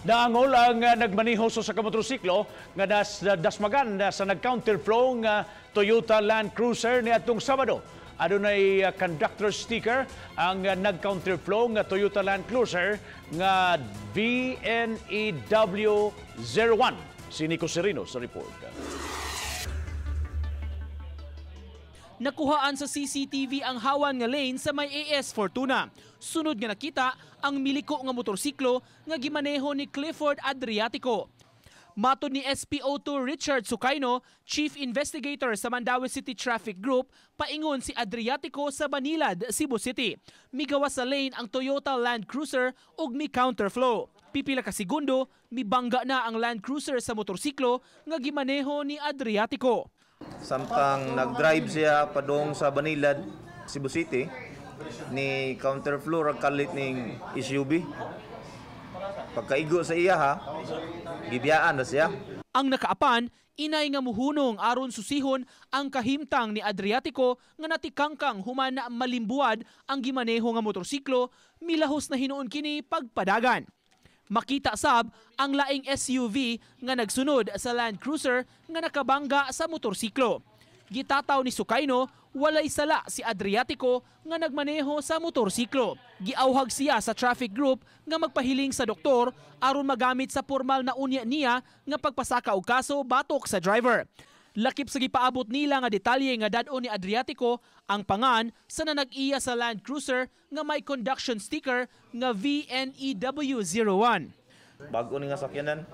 Naangol ang nagmaneho sa usa ka motorsiklo nga dasmagan sa nag-counterflow nga Toyota Land Cruiser niadtong Sabado. Adunay conductor sticker ang nag-counterflow nga Toyota Land Cruiser nga VNEW01. Si Nico Serino sa report. Nakuhaan sa CCTV ang hawan nga lane sa may AS Fortuna. Sunod nga nakita ang miliko nga motorsiklo nga gimaneho ni Clifford Adriatico. Matod ni SPO2 Richard Sukaino, Chief Investigator sa Mandaue City Traffic Group, paingon si Adriatico sa Banilad, Cebu City. Migawas sa lane ang Toyota Land Cruiser ug mi counterflow. Pipila ka segundo, mibangga na ang Land Cruiser sa motorsiklo nga gimaneho ni Adriatico. Samtang nag-drive siya padung sa Banilad, Cebu City, ni counterflow ra kalit ning SUV. Pagkaigo sa iya ha, gibiyaan na siya. Ang nakaapan, inay nga muhunong aron susihon ang kahimtang ni Adriatico nga natikangkang human na malimbuad ang gimaneho nga motorsiklo, milahos na hinuon kini pagpadagan. Makita sab ang laing SUV nga nagsunod sa Land Cruiser nga nakabangga sa motorsiklo. Gitataw ni Sukaino, walay sala si Adriatico nga nagmaneho sa motorsiklo. Giawhag siya sa traffic group nga magpahiling sa doktor aron magamit sa formal na unya niya nga pagpasaka og kaso batok sa driver. Lakip sa gipaabot nila nga detalye nga dad-on ni Adriatico ang pangan sa nanag-iya sa Land Cruiser nga may conduction sticker nga VNEW01. Bago ni nga sakyanan.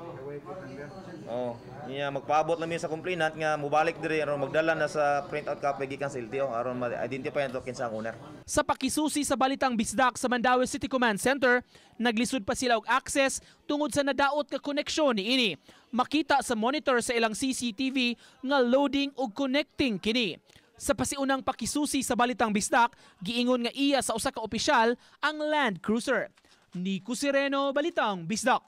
Oh, niya magpaabot lang mi sa complainant nga mobalik diri aron magdala na sa printout copy gikan sa LTO aron ma-identify nato kinsa ang owner. Sa pakisusi sa Balitang Bisdak sa Mandaue City Command Center, naglisod pa sila og access tungod sa nadaot nga koneksyon niini. Makita sa monitor sa ilang CCTV nga loading ug connecting kini. Sa pasiunang pakisusi sa Balitang Bisdak, giingon nga iya sa usa ka opisyal ang Land Cruiser. Nico Sereno, Balitang Bisdak.